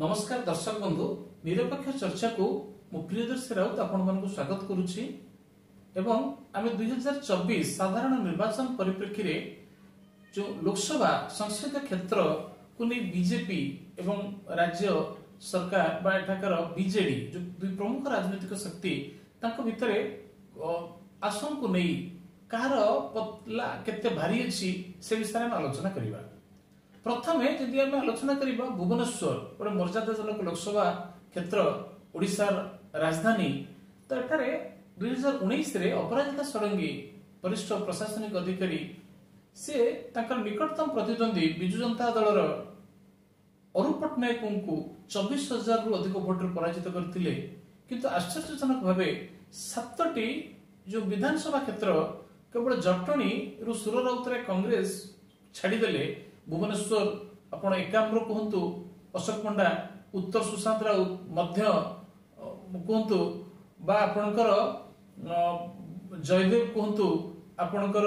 ନମସ୍କାର ଦର୍ଶକ ବନ୍ଧୁ, ନିରପେକ୍ଷ ଚର୍ଚ୍ଚାକୁ ମୁଁ ପ୍ରିୟଦର୍ଶୀ ରାଉତ ଆପଣମାନଙ୍କୁ ସ୍ୱାଗତ କରୁଛି। ଏବଂ ଆମେ 2024 ସାଧାରଣ ନିର୍ବାଚନ ପରିପ୍ରେକ୍ଷୀରେ ଯେଉଁ ଲୋକସଭା ସଂସଦୀୟ କ୍ଷେତ୍ରକୁ ନେଇ ବିଜେପି ଏବଂ ରାଜ୍ୟ ସରକାର ବା ଏଠାକାର ବିଜେଡି, ଯୋଉ ଦୁଇ ପ୍ରମୁଖ ରାଜନୈତିକ ଶକ୍ତି, ତାଙ୍କ ଭିତରେ ଆସନକୁ ନେଇ କାହାର ପତଲା କେତେ ଭାରି ଅଛି, ସେ ବିଷୟରେ ଆମେ ଆଲୋଚନା କରିବା। ପ୍ରଥମେ ଯଦି ଆମେ ଆଲୋଚନା କରିବା ଭୁବନେଶ୍ୱର, ଗୋଟେ ମର୍ଯ୍ୟାଦାଜନକ ଲୋକସଭା କ୍ଷେତ୍ର, ଓଡ଼ିଶାର ରାଜଧାନୀ, ତ ଏଠାରେ 2019ରେ ଅପରାଜିତା ଷଡ଼ଙ୍ଗୀ, ବରିଷ୍ଠ ପ୍ରଶାସନିକ ଅଧିକାରୀ, ସେ ତାଙ୍କର ନିକଟତମ ପ୍ରତିଦ୍ୱନ୍ଦ୍ୱୀ ବିଜୁ ଜନତା ଦଳର ଅରୁପ ପଟ୍ଟନାୟକଙ୍କୁ 24,000ରୁ ଅଧିକ ଭୋଟରେ ପରାଜିତ କରିଥିଲେ। କିନ୍ତୁ ଆଶ୍ଚର୍ଯ୍ୟଜନକ ଭାବେ ସାତଟି ଯୋଉ ବିଧାନସଭା କ୍ଷେତ୍ର, କେବଳ ଜଟଣୀରୁ ସୁର ରାଉତରାୟ କଂଗ୍ରେସ ଛାଡ଼ିଦେଲେ, ଭୁବନେଶ୍ୱର ଆପଣ ଏକାମ୍ର କୁହନ୍ତୁ ଅଶୋକ ପଣ୍ଡା, ଉତ୍ତର ସୁଶାନ୍ତ ରାଉତ, ମଧ୍ୟ କୁହନ୍ତୁ ବା ଆପଣଙ୍କର ଜୟଦେବ କୁହନ୍ତୁ, ଆପଣଙ୍କର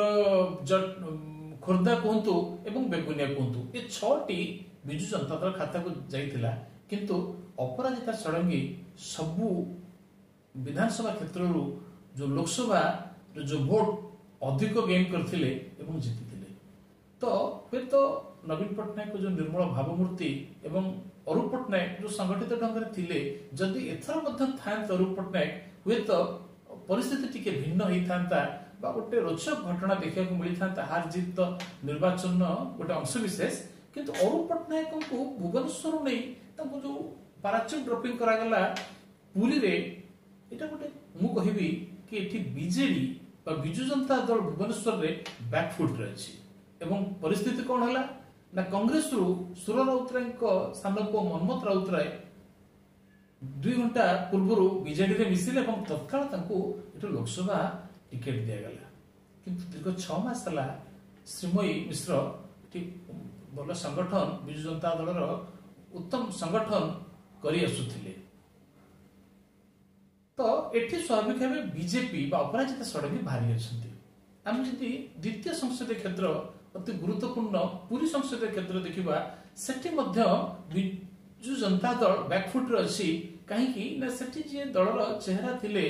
ଖୋର୍ଦ୍ଧା କୁହନ୍ତୁ ଏବଂ ବେଗୁନିଆ କୁହନ୍ତୁ, ଏ ଛଅଟି ବିଜୁ ଜନତା ଦଳ ଖାତାକୁ ଯାଇଥିଲା। କିନ୍ତୁ ଅପରାଜିତା ଷଡ଼ଙ୍ଗୀ ସବୁ ବିଧାନସଭା କ୍ଷେତ୍ରରୁ ଯୋଉ ଲୋକସଭାର ଯୋଉ ଭୋଟ ଅଧିକ ଗେନ୍ କରିଥିଲେ ଏବଂ ଜିତିଥିଲେ। ତ ହୁଏତ ନବୀନ ପଟ୍ଟନାୟକ ଯୋଉ ନିର୍ମଳ ଭାବମୂର୍ତ୍ତି ଏବଂ ଅରୁପ ପଟ୍ଟନାୟକ ଯୋଉ ସଂଗଠିତ ଢଙ୍ଗରେ ଥିଲେ, ଯଦି ଏଥର ମଧ୍ୟ ଥାଆନ୍ତେ ଅରୁପ ପଟ୍ଟନାୟକ, ହୁଏତ ପରିସ୍ଥିତି ଟିକେ ଭିନ୍ନ ହେଇଥାନ୍ତା ବା ଗୋଟେ ରୋଚକ ଘଟଣା ଦେଖିବାକୁ ମିଳିଥାନ୍ତା। ହାର ଜିତ ତ ନିର୍ବାଚନ ଗୋଟେ ଅଂଶ ବିଶେଷ। କିନ୍ତୁ ଅରୁପ ପଟ୍ଟନାୟକଙ୍କୁ ଭୁବନେଶ୍ୱରରୁ ନେଇ ତାଙ୍କୁ ଯୋଉ ପାରାଚୁଟ ଡ୍ରପିଂ କରାଗଲା ପୁରୀରେ, ଏଇଟା ଗୋଟେ ମୁଁ କହିବି କି ଏଠି ବିଜେଡି ବା ବିଜୁ ଜନତା ଦଳ ଭୁବନେଶ୍ୱରରେ ବ୍ୟାକଫୁଟରେ ଅଛି। ଏବଂ ପରିସ୍ଥିତି କଣ ହେଲା ନା, କଂଗ୍ରେସରୁ ସୁର ରାଉତରାୟଙ୍କ ସାନ ପୁଅ ମନ୍ମଥ ରାଉତରାୟ 2 ଘଣ୍ଟା ପୂର୍ବରୁ ବିଜେଡିରେ ମିଶିଲେ ଏବଂ ତତ୍କାଳ ତାଙ୍କୁ ଏଠୁ ଲୋକସଭା ଟିକେଟ ଦିଆଗଲା। କିନ୍ତୁ ଦୀର୍ଘ 6 ମାସ ହେଲା ଶ୍ରୀମୟୀ ମିଶ୍ର ଏଠି ଭଲ ସଂଗଠନ, ବିଜୁ ଜନତା ଦଳର ଉତ୍ତମ ସଂଗଠନ କରି ଆସୁଥିଲେ। ତ ଏଠି ସ୍ୱାଭାବିକ ଭାବେ ବିଜେପି ବା ଅପରାଜିତା ଷଡ଼ଙ୍ଗୀ ଭାରି ଅଛନ୍ତି। ଆମେ ଯଦି ଦ୍ୱିତୀୟ ସଂସଦୀୟ କ୍ଷେତ୍ର, ଅତି ଗୁରୁତ୍ୱପୂର୍ଣ୍ଣ ପୁରୀ ସଂସଦୀୟ କ୍ଷେତ୍ର ଦେଖିବା, ସେଠି ମଧ୍ୟ ବିଜୁ ଜନତା ଦଳ ବ୍ୟାକଫୁଟରେ ଅଛି। କାହିଁକି ନା ସେଠି ଯିଏ ଦଳର ଚେହେରା ଥିଲେ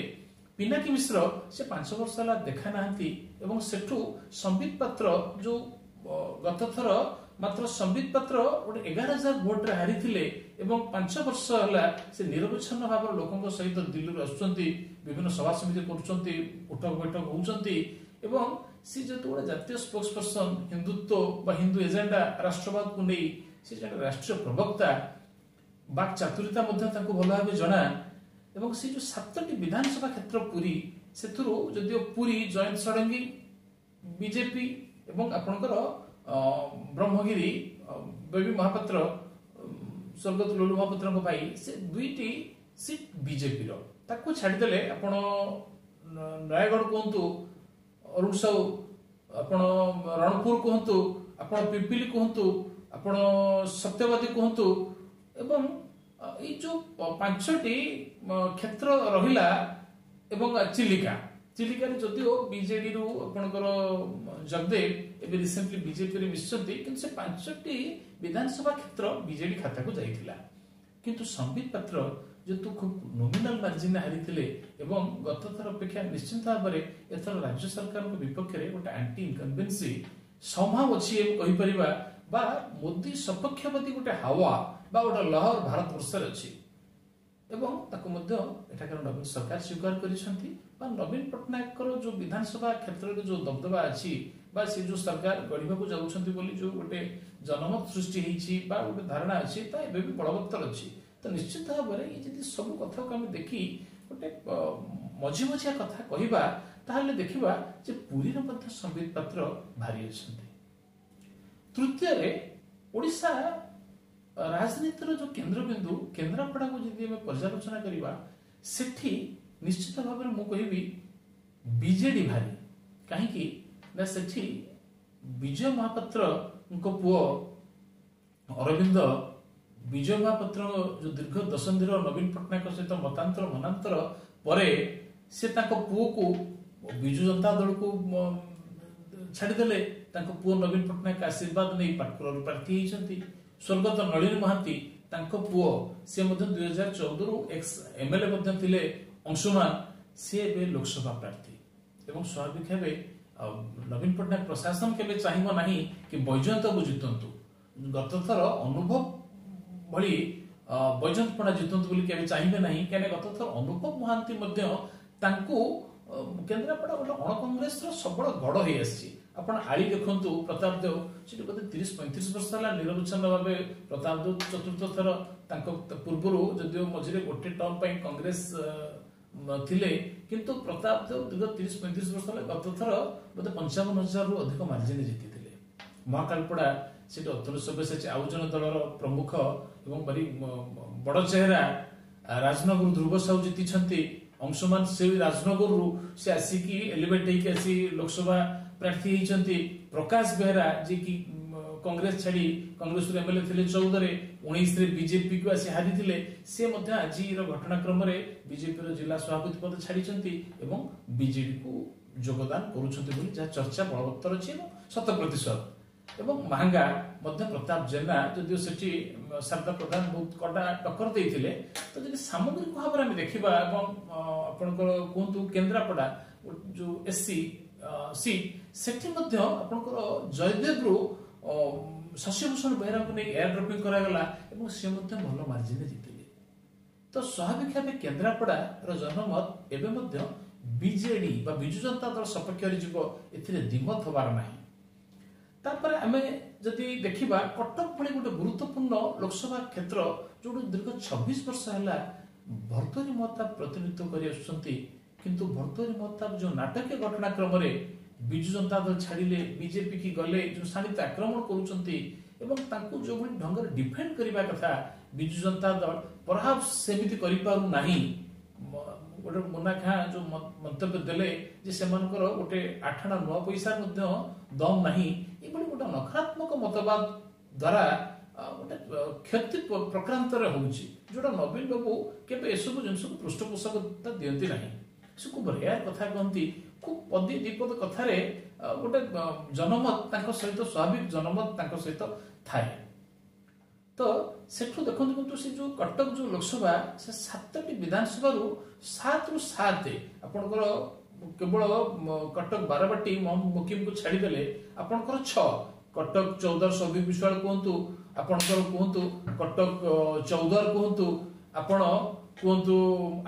ପିନାକୀ ମିଶ୍ର, ସେ 5 ବର୍ଷ ହେଲା ଦେଖା ନାହାନ୍ତି। ଏବଂ ସେଠୁ ସମ୍ବିତ ପାତ୍ର, ଯୋଉ ଗତଥର ମାତ୍ର ସମ୍ବିତ ପାତ୍ର ଗୋଟେ 11,000 ଭୋଟରେ ହାରିଥିଲେ, ଏବଂ 5 ବର୍ଷ ହେଲା ସେ ନିରବଚ୍ଛନ୍ନ ଭାବରେ ଲୋକଙ୍କ ସହିତ ଦିଲ୍ଲୀରୁ ଆସୁଛନ୍ତି, ବିଭିନ୍ନ ସଭା ସମିତି କରୁଛନ୍ତି, ଉଠକ ବୈଠକ ହଉଛନ୍ତି। ଏବଂ ସେ ଯେହେତୁ ଗୋଟେ ଜାତୀୟ ସ୍ପୋକ୍ସ ପର୍ସନ, ହିନ୍ଦୁତ୍ୱ ବା ହିନ୍ଦୁ ଏଜେଣ୍ଡା, ରାଷ୍ଟ୍ରବାଦକୁ ନେଇ ସେ ଜଣେ ରାଷ୍ଟ୍ରୀୟ ପ୍ରବକ୍ତା, ବାକ୍ ଚାତୁରିତା ମଧ୍ୟ ତାଙ୍କୁ ଭଲ ଭାବେ ଜଣା। ଏବଂ ସେ ଯୋଉ ସାତଟି ବିଧାନସଭା କ୍ଷେତ୍ର ପୁରୀ, ସେଥିରୁ ଯଦିଓ ପୁରୀ ଜୟନ୍ତ ଷଡ଼ଙ୍ଗୀ ବିଜେପି ଏବଂ ଆପଣଙ୍କର ବ୍ରହ୍ମଗିରି ବେବୀ ମହାପାତ୍ର, ସ୍ୱର୍ଗତ ଲୁଲୁ ମହାପାତ୍ରଙ୍କ ଭାଇ, ସେ ଦୁଇଟି ସିଟ୍ ବିଜେପିର, ତାକୁ ଛାଡ଼ିଦେଲେ ଆପଣ ନୟାଗଡ଼ କୁହନ୍ତୁ ଅରୁଣ ସାହୁ, ଆପଣ ରଣପୁର କୁହନ୍ତୁ, ଆପଣ ପିପିଲି କୁହନ୍ତୁ, ଆପଣ ସତ୍ୟବାଦୀ କୁହନ୍ତୁ, ଏବଂ ଏଇ ଯୋଉ ପାଞ୍ଚଟି କ୍ଷେତ୍ର ରହିଲା ଏବଂ ଚିଲିକା, ଚିଲିକାରେ ଯଦିଓ ବିଜେଡିରୁ ଆପଣଙ୍କର ଜଗଦେବ ଏବେ ରିସେଣ୍ଟଲି ବିଜେପିରେ ମିଶିଛନ୍ତି, କିନ୍ତୁ ସେ ପାଞ୍ଚଟି ବିଧାନସଭା କ୍ଷେତ୍ର ବିଜେଡି ଖାତାକୁ ଯାଇଥିଲା। କିନ୍ତୁ ସମ୍ବିତ ପାତ୍ର ଯେହେତୁ ଖୁବ୍ ନୋମିନାଲ ମାର୍ଜିନ ହାରିଥିଲେ ଏବଂ ଗତଥର ଅପେକ୍ଷା ନିଶ୍ଚିନ୍ତ ଭାବରେ ଏଥର ରାଜ୍ୟ ସରକାରଙ୍କ ବିପକ୍ଷରେ ଗୋଟେ ଆଣ୍ଟି ଇନକମ୍ବେନ୍ସି ସମ୍ଭାବ ଅଛି କହିପାରିବା, ବା ମୋଦି ସପକ୍ଷବାଦୀ ଗୋଟେ ହାୱା ବା ଗୋଟେ ଲହର ଭାରତବର୍ଷରେ ଅଛି, ଏବଂ ତାକୁ ମଧ୍ୟ ଏଠାକାର ନବୀନ ସରକାର ସ୍ୱୀକାର କରିଛନ୍ତି। ବା ନବୀନ ପଟ୍ଟନାୟକଙ୍କର ଯୋଉ ବିଧାନସଭା କ୍ଷେତ୍ରରେ ଯୋଉ ଦବଦବା ଅଛି ବା ସେ ଯୋଉ ସରକାର ଗଢ଼ିବାକୁ ଯାଉଛନ୍ତି ବୋଲି ଯୋଉ ଗୋଟେ ଜନମତ ସୃଷ୍ଟି ହେଇଛି ବା ଗୋଟେ ଧାରଣା ଅଛି, ତା ଏବେ ବି ବଳବତ୍ତର ଅଛି। ତ ନିଶ୍ଚିତ ଭାବରେ ଏଇ ଯଦି ସବୁ କଥାକୁ ଆମେ ଦେଖି ଗୋଟେ ମଝି ମଝିଆ କଥା କହିବା, ତାହେଲେ ଦେଖିବା ଯେ ପୁରୀର ମଧ୍ୟ ସମ୍ବିତ ପାତ୍ର ଭାରି ଅଛନ୍ତି। ତୃତୀୟରେ ଓଡ଼ିଶା ରାଜନୀତିର ଯୋଉ କେନ୍ଦ୍ରବିନ୍ଦୁ କେନ୍ଦ୍ରାପଡ଼ାକୁ ଯଦି ଆମେ ପର୍ଯ୍ୟାଲୋଚନା କରିବା, ସେଠି ନିଶ୍ଚିତ ଭାବରେ ମୁଁ କହିବି ବିଜେଡି ଭାରି। କାହିଁକି ନା ସେଠି ବିଜୟ ମହାପାତ୍ରଙ୍କ ପୁଅ ଅରବିନ୍ଦ, ବିଜୟ ମହାପାତ୍ର ଯୋଉ ଦୀର୍ଘ ଦଶନ୍ଧିର ନବୀନ ପଟ୍ଟନାୟକଙ୍କ ସହିତ ମତାନ୍ତର ମନାନ୍ତର ପରେ ସେ ତାଙ୍କ ପୁଅକୁ ବିଜୁ ଜନତା ଦଳକୁ ଛାଡ଼ିଦେଲେ। ତାଙ୍କ ପୁଅ ନବୀନ ପଟ୍ଟନାୟକ ଆଶୀର୍ବାଦ ନେଇ ପାଟକୁରାରୁ ପ୍ରାର୍ଥୀ ହେଇଛନ୍ତି। ସ୍ୱର୍ଗତ ନଳିନୀ ମହାନ୍ତି ତାଙ୍କ ପୁଅ ସେ ମଧ୍ୟ 2014ରୁ ଏକ୍ସ ଏମଏଲଏ ମଧ୍ୟ ଥିଲେ ଅଂଶୁମାନ, ସେ ଏବେ ଲୋକସଭା ପ୍ରାର୍ଥୀ। ଏବଂ ସ୍ୱାଭାବିକ ଭାବେ ନବୀନ ପଟ୍ଟନାୟକ ପ୍ରଶାସନ କେବେ ଚାହିଁବ ନାହିଁ କି ବୈଜୟନ୍ତ ବାବୁ ଜିତନ୍ତୁ। ଗତଥର ଅନୁଭବ ଭଳି ବୈଜୟନ୍ତ ପଣ୍ଡା ଜିତନ୍ତୁ ବୋଲି କେବେ ଚାହିଁବେ ନାହିଁ, କାହିଁକିନା ଗତଥର ଅନୁଭବ ମହାନ୍ତି ମଧ୍ୟ ତାଙ୍କୁ କେନ୍ଦ୍ରାପଡ଼ା ଗୋଟେ ଅଣ କଂଗ୍ରେସର ସବଳ ଗଡ଼ ହେଇ ଆସିଛି। ଆପଣ ଆଳି ଦେଖନ୍ତୁ, ପ୍ରତାପ ଦେବ ସେଠି ବୋଧେ 30-35 ବର୍ଷ ହେଲା ନିରବଚ୍ଛିନ୍ନ ଭାବେ ପ୍ରତାପ ଦେବ ଚତୁର୍ଥ ଥର, ତାଙ୍କ ପୂର୍ବରୁ ଯଦିଓ ମଝିରେ ଗୋଟେ ଟର୍ମ ପାଇଁ କଂଗ୍ରେସ ଥିଲେ, କିନ୍ତୁ ପ୍ରତାପ ଦେବ ଦୀର୍ଘ 30-35 ବର୍ଷ ହେଲା ଗତ ଥର ବୋଧେ 55,000ରୁ ଅଧିକ ମାର୍ଜିନ ଜିତିଥିଲେ। ମହାକାଳପଡ଼ା ସେଠି ଅତନୁ ସବ୍ୟସାଚୀ ଆଉ ଜଣେ ଦଳର ପ୍ରମୁଖ ଏବଂ ଭାରି ବଡ଼ ଚେହେରା, ରାଜନଗରରୁ ଧ୍ରୁବ ସାହୁ ଜିତିଛନ୍ତି। ଅଂଶୁମାନ ସେ ରାଜନଗରରୁ ସେ ଆସିକି ଏଲିଭେଟ ହେଇକି ଆସି ଲୋକସଭା ପ୍ରାର୍ଥୀ ହେଇଛନ୍ତି। ପ୍ରକାଶ ବେହେରା ଯିଏକି କଂଗ୍ରେସ ଛାଡି କଂଗ୍ରେସରୁ ଏମଏଲଏ ଥିଲେ 14ରେ, 19ରେ ବିଜେପିକୁ ଆସି ହାରିଥିଲେ, ସେ ମଧ୍ୟ ଆଜିର ଘଟଣାକ୍ରମରେ ବିଜେପିର ଜିଲ୍ଲା ସଭାପତି ପଦ ଛାଡିଛନ୍ତି ଏବଂ ବିଜେଡିକୁ ଯୋଗଦାନ କରୁଛନ୍ତି ବୋଲି ଯାହା ଚର୍ଚ୍ଚା ବଳବତ୍ତର ଅଛି ଏବଂ ଶତ ପ୍ରତିଶତ। ଏବଂ ମାହାଙ୍ଗା ମଧ୍ୟ ପ୍ରତାପ ଜେନା, ଯଦିଓ ସେଠି ଶାରଦା ପ୍ରଧାନ ବହୁତ କଡା ଟକ୍କର ଦେଇଥିଲେ। ତ ଯଦି ସାମଗ୍ରିକ ଭାବରେ ଆମେ ଦେଖିବା ଏବଂ ଆପଣଙ୍କର କୁହନ୍ତୁ କେନ୍ଦ୍ରାପଡ଼ା ଯୋଉ ଏସସି ସିଟ୍, ସେଠି ମଧ୍ୟ ଆପଣଙ୍କର ଜୟଦେବରୁ ଶଶିଭୂଷଣ ବେହେରାଙ୍କୁ ନେଇ ଏୟାର ଡ୍ରପିଂ କରାଗଲା ଏବଂ ସେ ମଧ୍ୟ ଭଲ ମାର୍ଜିନରେ ଜିତିଲେ। ତ ସ୍ୱାଭାବିକ ଭାବେ କେନ୍ଦ୍ରାପଡ଼ାର ଜନମତ ଏବେ ମଧ୍ୟ ବିଜେଡି ବା ବିଜୁ ଜନତା ଦଳ ସପକ୍ଷରେ ଯିବ, ଏଥିରେ ଦ୍ୱିମତ ହବାର ନାହିଁ। ତାପରେ ଆମେ ଯଦି ଦେଖିବା କଟକ ଭଳି ଗୋଟେ ଗୁରୁତ୍ୱପୂର୍ଣ୍ଣ ଲୋକସଭା କ୍ଷେତ୍ର, ଯୋଉଠୁ ଦୀର୍ଘ 26 ବର୍ଷ ହେଲା ଭର୍ତ୍ତୃହରି ମହତାବ ପ୍ରତିନିଧିତ୍ୱ କରି ଆସୁଛନ୍ତି, କିନ୍ତୁ ଭର୍ତ୍ତୃହରି ମହତାବ ଯୋଉ ନାଟକୀୟ ଘଟଣାକ୍ରମରେ ବିଜୁ ଜନତା ଦଳ ଛାଡ଼ିଲେ, ବିଜେପି କି ଗଲେ, ଯୋଉ ଶାଣିତ ଆକ୍ରମଣ କରୁଛନ୍ତି ଏବଂ ତାଙ୍କୁ ଯୋଉଭଳି ଢଙ୍ଗରେ ଡିଫେଣ୍ଡ କରିବା କଥା ବିଜୁ ଜନତା ଦଳ ପରହାପ୍ସ ସେମିତି କରିପାରୁନାହିଁ। ଗୋଟେ ମୁନା ଖାଁ ଯୋଉ ମନ୍ତବ୍ୟ ଦେଲେ ଯେ ସେମାନଙ୍କର ଗୋଟେ ଆଠଣା ନୂଆ ପଇସା ମଧ୍ୟ ଦମ ନାହିଁ, ଏଭଳି ଗୋଟେ ନକାରାତ୍ମକ ମତବାଦ ଦ୍ୱାରା ଗୋଟେ କ୍ଷତି ପ୍ରକ୍ରାନ୍ତରେ ହଉଛି, ଯୋଉଟା ନବୀନ ବାବୁ କେବେ ଏସବୁ ଜିନିଷକୁ ପୃଷ୍ଠପୋଷକତା ଦିଅନ୍ତି ନାହିଁ। ସେ ଖୁବ ରେୟାର କଥା କହନ୍ତି, ଖୁବ ପଦି ଦ୍ୱିପଦ କଥାରେ ଗୋଟେ ଜନମତ ତାଙ୍କ ସହିତ, ସ୍ୱାଭାବିକ ଜନମତ ତାଙ୍କ ସହିତ ଥାଏ। ତ ସେଠୁ ଦେଖନ୍ତୁ, କିନ୍ତୁ ସେ ଯୋଉ କଟକ ଯୋଉ ଲୋକସଭା, ସେ 7ଟି ବିଧାନସଭାରୁ 7ରୁ 7 ଆପଣଙ୍କର କେବଳ କଟକ ବାରବାଟୀ ମୁକିମକୁ ଛାଡ଼ିଦେଲେ ଆପଣଙ୍କର 6, କଟକ 14 ସୌଭିକ ବିଶ୍ୱାଳ କୁହନ୍ତୁ, ଆପଣଙ୍କର କୁହନ୍ତୁ କଟକ 14 କୁହନ୍ତୁ, ଆପଣ କୁହନ୍ତୁ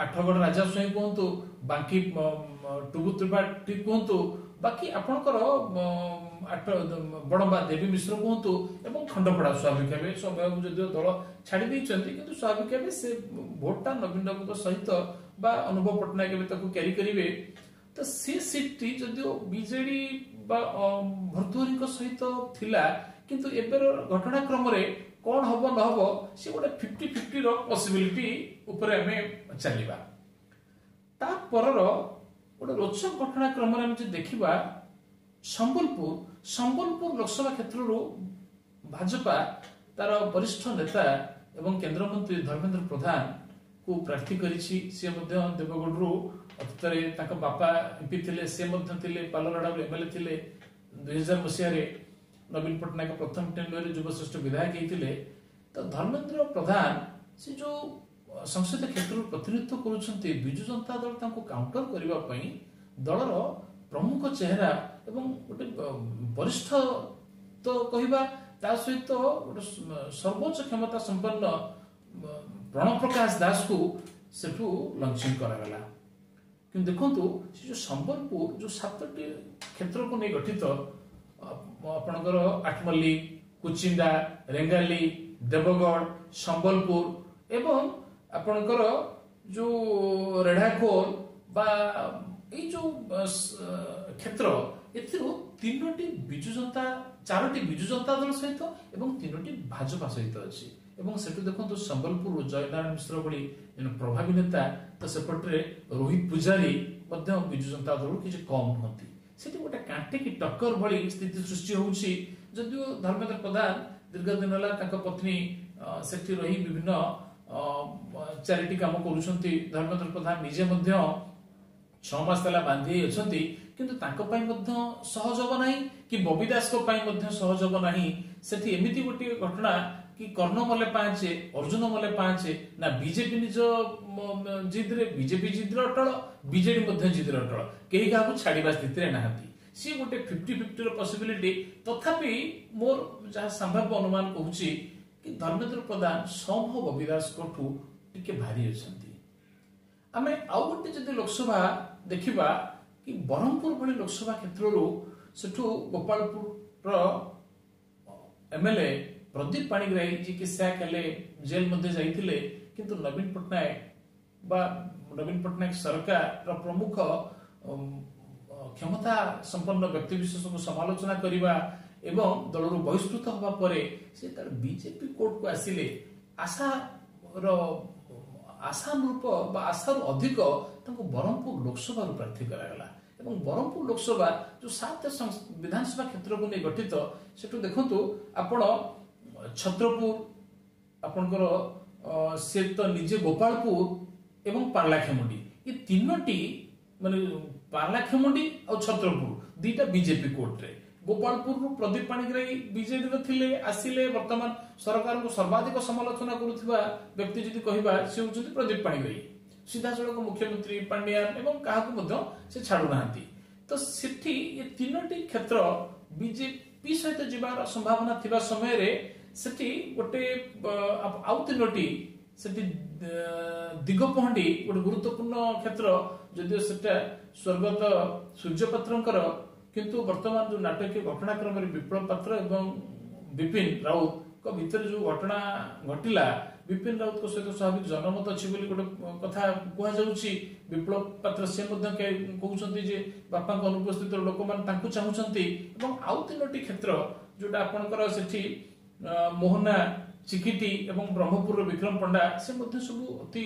ଆଠଗଡ଼ ରାଜା ସ୍ୱାଇଁ କୁହନ୍ତୁ, ବାଙ୍କି ଟୁବୁ ତ୍ରିପାଠୀ କୁହନ୍ତୁ, ବାକି ଆପଣଙ୍କର ବଡ଼ମ୍ବା ଦେବୀ ମିଶ୍ର କୁହନ୍ତୁ ଏବଂ ଖଣ୍ଡପଡ଼ା ସ୍ୱାଭାବିକ ଭାବେ ସୌମ୍ୟବାବୁ ଯଦିଓ ଦଳ ଛାଡ଼ି ଦେଇଛନ୍ତି, କିନ୍ତୁ ସ୍ୱାଭାବିକ ଭାବେ ସେ ଭୋଟଟା ନବୀନ ବାବୁଙ୍କ ସହିତ ବା ଅନୁଭବ ପଟ୍ଟନାୟକ ଏବେ ତାକୁ କ୍ୟାରି କରିବେ। ତ ସେ ସିଟ୍ଟି ଯଦିଓ ବିଜେଡି ବା ଭର୍ତ୍ତୃହରିଙ୍କ ସହିତ ଥିଲା, କିନ୍ତୁ ଏବେର ଘଟଣାକ୍ରମରେ କଣ ହବ ନ ହବ ସେ ଗୋଟେ 50-50ର ପସିବିଲିଟି ଉପରେ ଆମେ ଚାଲିବା। ତା ପରର ଗୋଟେ ରୋଚକ ଘଟଣାକ୍ରମରେ ଆମେ ଯଦି ଦେଖିବା ସମ୍ବଲପୁର ଲୋକସଭା କ୍ଷେତ୍ରରୁ ଭାଜପା ତାର ବରିଷ୍ଠ ନେତା ଏବଂ କେନ୍ଦ୍ରମନ୍ତ୍ରୀ ଧର୍ମେନ୍ଦ୍ର ପ୍ରଧାନକୁ ପ୍ରାର୍ଥୀ କରିଛି। ସେ ମଧ୍ୟ ଦେବଗଡ଼ରୁ ଅତୀତରେ ତାଙ୍କ ବାପା ଏମପି ଥିଲେ, ସେ ମଧ୍ୟ ଥିଲେ ପାଲଲହଡ଼ାରୁ ଏମଏଲଏ ଥିଲେ। 2000 ମସିହାରେ ନବୀନ ପଟ୍ଟନାୟକ ପ୍ରଥମ ଟେଣ୍ଡରରେ ଯୁବଶ୍ରେଷ୍ଠ ବିଧାୟକ ହେଇଥିଲେ। ତ ଧର୍ମେନ୍ଦ୍ର ପ୍ରଧାନ ସେ ଯୋଉ ସଂସଦୀୟ କ୍ଷେତ୍ରରୁ ପ୍ରତିନିଧିତ୍ୱ କରୁଛନ୍ତି, ବିଜୁ ଜନତା ଦଳ ତାଙ୍କୁ କାଉଣ୍ଟର କରିବା ପାଇଁ ଦଳର ପ୍ରମୁଖ ଚେହେରା ଏବଂ ଗୋଟେ ବରିଷ୍ଠ ତ କହିବା, ତା ସହିତ ଗୋଟେ ସର୍ବୋଚ୍ଚ କ୍ଷମତା ସମ୍ପନ୍ନ ପ୍ରଣବ ପ୍ରକାଶ ଦାସକୁ ସେଠୁ ଲଞ୍ଚିଂ କରାଗଲା। କିନ୍ତୁ ଦେଖନ୍ତୁ ସେ ଯୋଉ ସମ୍ବଲପୁର ଯୋଉ 7ଟି କ୍ଷେତ୍ରକୁ ନେଇ ଗଠିତ, ଆପଣଙ୍କର ଆଠମଲ୍ଲିକ, କୁଚିଣ୍ଡା, ରେଙ୍ଗାଲି, ଦେବଗଡ଼, ସମ୍ବଲପୁର ଏବଂ ଆପଣଙ୍କର ଯୋଉ ରେଢ଼ାଖୋଲ ବା ଏଇ ଯୋଉ କ୍ଷେତ୍ର, ଏଥିରୁ 3ଟି ବିଜୁ ଜନତା, 4ଟି ବିଜୁ ଜନତା ଦଳ ସହିତ ଏବଂ 3ଟି ଭାଜପା ସହିତ ଅଛି। ଏବଂ ସେଠୁ ଦେଖନ୍ତୁ ସମ୍ବଲପୁରରୁ ଜୟନାରାୟଣ ମିଶ୍ର ଭଳି ଜଣେ ପ୍ରଭାବୀ ନେତା, ତ ସେପଟରେ ରୋହିତ ପୂଜାରୀ ମଧ୍ୟ ବିଜୁ ଜନତା ଦଳରୁ କିଛି କମ୍ ନୁହନ୍ତି। ସେଠି ଗୋଟେ କାଣ୍ଟିକି ଟକ୍କର ଭଳି ସ୍ଥିତି ସୃଷ୍ଟି ହଉଛି। ଯଦିଓ ଧର୍ମେନ୍ଦ୍ର ପ୍ରଧାନ ଦୀର୍ଘ ଦିନ ହେଲା ତାଙ୍କ ପତ୍ନୀ ସେଠି ରହି ବିଭିନ୍ନ ଚାରିଟି କାମ କରୁଛନ୍ତି, ଧର୍ମେନ୍ଦ୍ର ପ୍ରଧାନ ନିଜେ ମଧ୍ୟ 6 ମାସ ହେଲା ବାନ୍ଧି ହେଇ ଅଛନ୍ତି, କିନ୍ତୁ ତାଙ୍କ ପାଇଁ ମଧ୍ୟ ସହଜ ହବ ନାହିଁ କି ବବି ଦାସଙ୍କ ପାଇଁ ମଧ୍ୟ ସହଜ ହବ ନାହିଁ। ସେଠି ଏମିତି ଗୋଟିଏ ଘଟଣା କି କର୍ଣ୍ଣ ମଲେ ପାଞ୍ଚେ ଅର୍ଜୁନ ମଲେ ପାଞ୍ଚେ। ନା ବିଜେପି ନିଜ ଜିଦରେ, ବିଜେପି ଜିଦରେ ଅଟଳ, ବିଜେଡି ମଧ୍ୟ ଜିଦରେ ଅଟଳ, କେହି କାହାକୁ ଛାଡିବା ସ୍ଥିତିରେ ନାହାନ୍ତି। ସିଏ ଗୋଟେ 50-50ର ପସିବିଲିଟି। ତଥାପି ମୋର ଯାହା ସମ୍ଭାବ୍ୟ ଅନୁମାନ କହୁଛି କି ଧର୍ମେନ୍ଦ୍ର ପ୍ରଧାନ ସମ୍ଭବ ବବି ଦାସଙ୍କଠୁ ଟିକେ ଭାରି ଅଛନ୍ତି। ଆମେ ଆଉ ଗୋଟେ ଯଦି ଲୋକସଭା ଦେଖିବା କି ବ୍ରହ୍ମପୁର ଭଳି ଲୋକସଭା କ୍ଷେତ୍ରରୁ ସେଠୁ ଗୋପାଳପୁରର ଏମଏଲଏ ପ୍ରଦୀପ ପାଣିଗ୍ରାହୀ, ଯିଏକି ସ୍ୟାକ୍ ହେଲେ, ଜେଲ ମଧ୍ୟ ଯାଇଥିଲେ, କିନ୍ତୁ ନବୀନ ପଟ୍ଟନାୟକ ବା ନବୀନ ପଟ୍ଟନାୟକ ସରକାରର ପ୍ରମୁଖ କ୍ଷମତା ସମ୍ପନ୍ନ ବ୍ୟକ୍ତିବିଶେଷଙ୍କୁ ସମାଲୋଚନା କରିବା ଏବଂ ଦଳରୁ ବହିଷ୍କୃତ ହେବା ପରେ ସେ ଯେତେବେଳେ ବିଜେପି କୋର୍ଟକୁ ଆସିଲେ, ଆଶାନୁରୂପ ବା ଆଶାରୁ ଅଧିକ ତାଙ୍କୁ ବ୍ରହ୍ମପୁର ଲୋକସଭାରୁ ପ୍ରାର୍ଥୀ କରାଗଲା। ଏବଂ ବ୍ରହ୍ମପୁର ଲୋକସଭା ଯୋଉ 7 ବିଧାନସଭା କ୍ଷେତ୍ରକୁ ନେଇ ଗଠିତ, ସେଠୁ ଦେଖନ୍ତୁ ଆପଣ ଛତ୍ରପୁର, ଆପଣଙ୍କର ସେ ତ ନିଜେ ଗୋପାଳପୁର ଏବଂ ପାରଳାଖେମୁଣ୍ଡି, ଏ ତିନୋଟି ମାନେ ପାରଳାଖେମୁଣ୍ଡି ଆଉ ଛତ୍ରପୁର ଦିଟା ବିଜେପି କୋର୍ଟରେ। ଗୋପାଳପୁରରୁ ପ୍ରଦୀପ ପାଣିଗ୍ରାହୀ ବିଜେଡିର ଥିଲେ, ଆସିଲେ, ବର୍ତ୍ତମାନ ସରକାରଙ୍କୁ ସର୍ବାଧିକ ସମାଲୋଚନା କରୁଥିବା ବ୍ୟକ୍ତି ଯଦି କହିବା ସେ ହେଉଛନ୍ତି ପ୍ରଦୀପ ପାଣିଗ୍ରାହୀ। ସିଧାସଳଖ ମୁଖ୍ୟମନ୍ତ୍ରୀ ପାଣ୍ଡିଆନ ଏବଂ କାହାକୁ ମଧ୍ୟ ସେ ଛାଡୁନାହାନ୍ତି। ତ ସେଠି ଏ ତିନୋଟି କ୍ଷେତ୍ର ବିଜେପି ସହିତ ଯିବାର ସମ୍ଭାବନା ଥିବା ସମୟରେ ସେଠି ଗୋଟେ ଆଉ ତିନୋଟି ସେଠି ଦିଗପହଣ୍ଡି ଗୋଟେ ଗୁରୁତ୍ୱପୂର୍ଣ୍ଣ କ୍ଷେତ୍ର, ଯଦିଓ ସେଟା ସ୍ୱର୍ଗତ ସୂର୍ଯ୍ୟପାତ୍ରଙ୍କର, କିନ୍ତୁ ବର୍ତ୍ତମାନ ଯୋଉ ନାଟକୀୟ ଘଟଣାକ୍ରମରେ ବିପ୍ଳବ ପାତ୍ର ଏବଂ ବିପିନ ରାଉତଙ୍କ ଭିତରେ ଯୋଉ ଘଟଣା ଘଟିଲା, ବିପିନ ରାଉତଙ୍କ ସହିତ ସ୍ୱାଭାବିକ ଜନମତ ଅଛି ବୋଲି ଗୋଟେ କଥା କୁହାଯାଉଛି। ବିପ୍ଳବ ପାତ୍ର ସେ ମଧ୍ୟ କହୁଛନ୍ତି ଯେ ବାପାଙ୍କ ଅନୁପସ୍ଥିତିର ଲୋକମାନେ ତାଙ୍କୁ ଚାହୁଁଛନ୍ତି। ଏବଂ ଆଉ ତିନୋଟି କ୍ଷେତ୍ର ଯୋଉଟା ଆପଣଙ୍କର ସେଠି ମୋହନା, ଚିକିଟି ଏବଂ ବ୍ରହ୍ମପୁରର ବିକ୍ରମ ପଣ୍ଡା, ସେ ମଧ୍ୟ ସବୁ ଅତି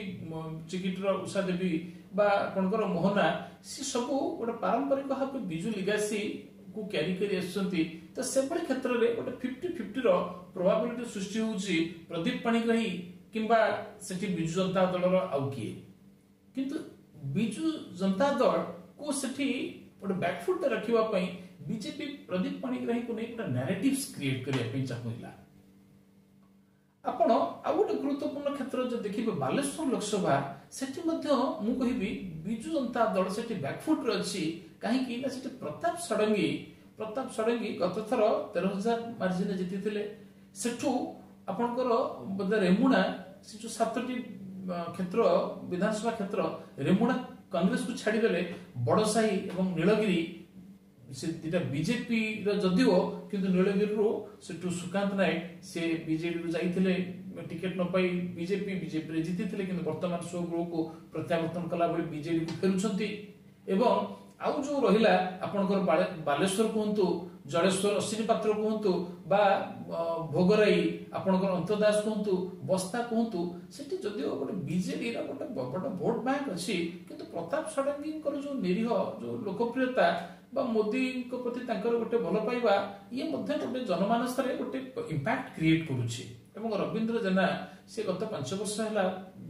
ଚିକିଟିର ଉଷା ଦେବୀ ବା ଆପଣଙ୍କର ମୋହନା, ସେ ସବୁ ଗୋଟେ ପାରମ୍ପରିକ ଭାବେ ବିଜୁ ଲିଗାସି କୁ କ୍ୟାରି କରି ଆସୁଛନ୍ତି। ତ ସେଭଳି କ୍ଷେତ୍ରରେ ଗୋଟେ 50-50ର ପ୍ରୋବାବିଲିଟି ସୃଷ୍ଟି ହଉଛି ପ୍ରଦୀପ ପାଣିଗ୍ରାହୀ କିମ୍ବା ସେଠି ବିଜୁ ଜନତା ଦଳର ଆଉ କିଏ। କିନ୍ତୁ ବିଜୁ ଜନତା ଦଳକୁ ସେଠି ଗୋଟେ ବ୍ୟାକଫୁଟରେ ରଖିବା ପାଇଁ ବିଜେପି ପ୍ରଦୀପ ପାଣିଗ୍ରାହୀଙ୍କୁ ନେଇ ଗୋଟେ ନାରେଟିଭ୍ସ କ୍ରିଏଟ କରିବା ପାଇଁ ଚାହୁଁଥିଲା। ଆପଣ ଆଉ ଗୋଟେ ଗୁରୁତ୍ୱପୂର୍ଣ୍ଣ କ୍ଷେତ୍ର ଯଦି ଦେଖିବେ ବାଲେଶ୍ୱର ଲୋକସଭା, ସେଠି ମଧ୍ୟ ମୁଁ କହିବି ବିଜୁ ଜନତା ଦଳ ସେଠି ବ୍ୟାକଫୁଟରେ ଅଛି। କାହିଁକି ନା ସେଠି ପ୍ରତାପ ଷଡଙ୍ଗୀ ଗତଥର 13,000 ମାର୍ଜିନରେ ଜିତିଥିଲେ। ସେଠୁ ଆପଣଙ୍କର ବୋଧେ ରେମୁଣା, ସେ ଯୋଉ 7ଟି କ୍ଷେତ୍ର ବିଧାନସଭା କ୍ଷେତ୍ର ରେମୁଣା କଂଗ୍ରେସକୁ ଛାଡ଼ିଦେଲେ ବଡ଼ସାହି ଏବଂ ନୀଳଗିରି ସେ ଦିଟା ବିଜେପିର ଯଦିଓ, କିନ୍ତୁ ନୀଳଗିରିରୁ ସେଠୁ ସୁକାନ୍ତ ନାୟକ ସେ ବିଜେଡିରୁ ଯାଇଥିଲେ, ଟିକେଟ ନ ପାଇ ବିଜେପିରେ ଜିତିଥିଲେ, କିନ୍ତୁ ବର୍ତ୍ତମାନ ସ୍ୱଗୃହକୁ ପ୍ରତ୍ୟାବର୍ତ୍ତନ କଲା ଭଳି ବିଜେଡିକୁ ଫେରୁଛନ୍ତି। ଏବଂ ଆଉ ଯୋଉ ରହିଲା ଆପଣଙ୍କର ବାଲେଶ୍ୱର କୁହନ୍ତୁ, ଜଳେଶ୍ୱର ଅଶ୍ୱିନୀ ପାତ୍ର କୁହନ୍ତୁ ବା ଭୋଗରାଇ ଆପଣଙ୍କର ଅନ୍ତଦାସ କୁହନ୍ତୁ, ବସ୍ତା କୁହନ୍ତୁ, ସେଠି ଯଦିଓ ଗୋଟେ ବିଜେଡିର ଗୋଟେ ବଡ ଭୋଟ ବ୍ୟାଙ୍କ ଅଛି, କିନ୍ତୁ ପ୍ରତାପ ଷଡଙ୍ଗୀଙ୍କର ଯୋଉ ନିରୀହ ଯୋଉ ଲୋକପ୍ରିୟତା ବା ମୋଦିଙ୍କ ପ୍ରତି ତାଙ୍କର ଗୋଟେ ଭଲ ପାଇବା, ଇଏ ମଧ୍ୟ ଗୋଟେ ଜନମାନସରେ ଗୋଟେ ଇମ୍ପାକ୍ଟ କ୍ରିଏଟ କରୁଛି। ଏବଂ ରବୀନ୍ଦ୍ର ଜେନା ସେ ଗତ 5 ବର୍ଷ ହେଲା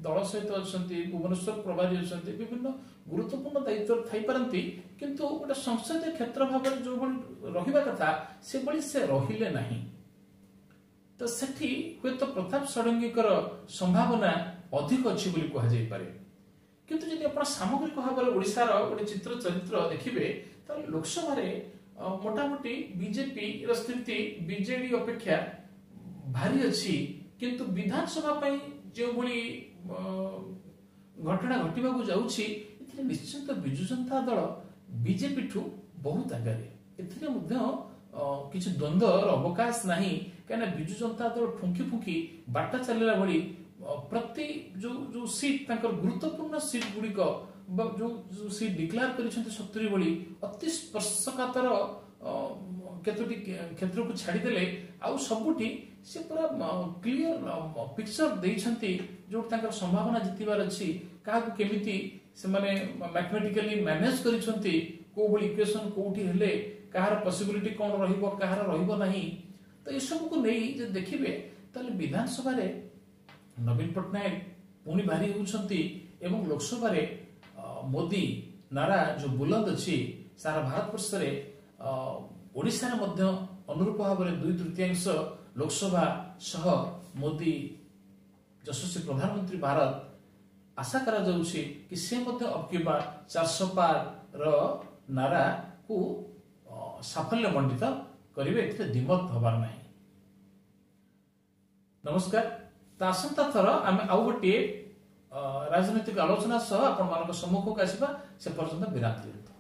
ଦଳ ସହିତ ଅଛନ୍ତି, ଭୁବନେଶ୍ୱର ପ୍ରଭାରୀ ଅଛନ୍ତି, ବିଭିନ୍ନ ଗୁରୁତ୍ୱପୂର୍ଣ୍ଣ ଦାୟିତ୍ୱରେ ଥାଇପାରନ୍ତି, କିନ୍ତୁ ଗୋଟେ ସଂସଦୀୟ କ୍ଷେତ୍ର ଭାବରେ ଯୋଉଭଳି ରହିବା କଥା ସେଭଳି ସେ ରହିଲେ ନାହିଁ। ତ ସେଠି ହୁଏତ ପ୍ରତାପ ଷଡଙ୍ଗୀଙ୍କର ସମ୍ଭାବନା ଅଧିକ ଅଛି ବୋଲି କୁହାଯାଇପାରେ। କିନ୍ତୁ ଯଦି ଆପଣ ସାମଗ୍ରିକ ଭାବରେ ଓଡ଼ିଶାର ଗୋଟେ ଚିତ୍ର ଚରିତ୍ର ଦେଖିବେ, ତାହେଲେ ଲୋକସଭାରେ ମୋଟାମୋଟି ବିଜେପିର ସ୍ଥିତି ବିଜେଡି ଅପେକ୍ଷା ଭାରି ଅଛି। କିନ୍ତୁ ବିଧାନସଭା ପାଇଁ ଯେଉଁଭଳି ଘଟଣା ଘଟିବାକୁ ଯାଉଛି, ଏଥିରେ ନିଶ୍ଚିନ୍ତ ବିଜୁ ଜନତା ଦଳ ବିଜେପି ଠୁ ବହୁତ ଆଗରେ। ଏଥିରେ ମଧ୍ୟ କିଛି ଦ୍ୱନ୍ଦ୍ୱର ଅବକାଶ ନାହିଁ, କାହିଁକିନା ବିଜୁ ଜନତା ଦଳ ଫୁଙ୍କି ଫୁଙ୍କି ବାଟ ଚାଲିଲା ଭଳି ପ୍ରତି ଯୋଉ ଯୋଉ ସିଟ୍ ତାଙ୍କର ଗୁରୁତ୍ୱପୂର୍ଣ୍ଣ ସିଟ୍ ଗୁଡ଼ିକ ବା ଯୋଉ ଯୋଉ ସିଟ୍ ଡିକ୍ଲେୟାର କରିଛନ୍ତି 70 ଭଳି ଅତି ସ୍ପର୍ଶକାତର କେତୋଟି କ୍ଷେତ୍ରକୁ ଛାଡ଼ିଦେଲେ ଆଉ ସବୁଠି ସେ ପୁରା କ୍ଲିୟର ପିକ୍ଚର ଦେଇଛନ୍ତି, ଯୋଉଠି ତାଙ୍କର ସମ୍ଭାବନା ଜିତିବାର ଅଛି, କାହାକୁ କେମିତି ସେମାନେ ମ୍ୟାଥମେଟିକାଲି ମ୍ୟାନେଜ କରିଛନ୍ତି, କୋଉ ଭଳି ଇକ୍ୱେସନ କୋଉଠି ହେଲେ କାହାର ପସିବିଲିଟି କଣ ରହିବ, କାହାର ରହିବ ନାହିଁ। ତ ଏସବୁକୁ ନେଇ ଯଦି ଦେଖିବେ ତାହେଲେ ବିଧାନସଭାରେ ନବୀନ ପଟ୍ଟନାୟକ ପୁଣି ଭାରି ହେଉଛନ୍ତି ଏବଂ ଲୋକସଭାରେ ମୋଦି ନାରା ଯୋଉ ବୁଲନ୍ଦ ଅଛି ସାରା ଭାରତବର୍ଷରେ, ଓଡ଼ିଶାରେ ମଧ୍ୟ ଅନୁରୂପ ଭାବରେ 2/3 ଲୋକସଭା ସହ ମୋଦି ଯଶସ୍ୱୀ ପ୍ରଧାନମନ୍ତ୍ରୀ ଭାରତ, ଆଶା କରାଯାଉଛି କି ସେ ମଧ୍ୟ ଅବକି ବାର 400 ପାରର ନାରାକୁ ସାଫଲ୍ୟ ମଣ୍ଡିତ କରିବେ, ଏଥିରେ ଦ୍ୱିମତ ହେବାର ନାହିଁ। ନମସ୍କାର। ତ ଆସନ୍ତା ଥର ଆମେ ଆଉ ଗୋଟିଏ ରାଜନୈତିକ ଆଲୋଚନା ସହ ଆପଣମାନଙ୍କ ସମ୍ମୁଖକୁ ଆସିବା। ସେ ପର୍ଯ୍ୟନ୍ତ ବିରାମ ଦିଅନ୍ତୁ।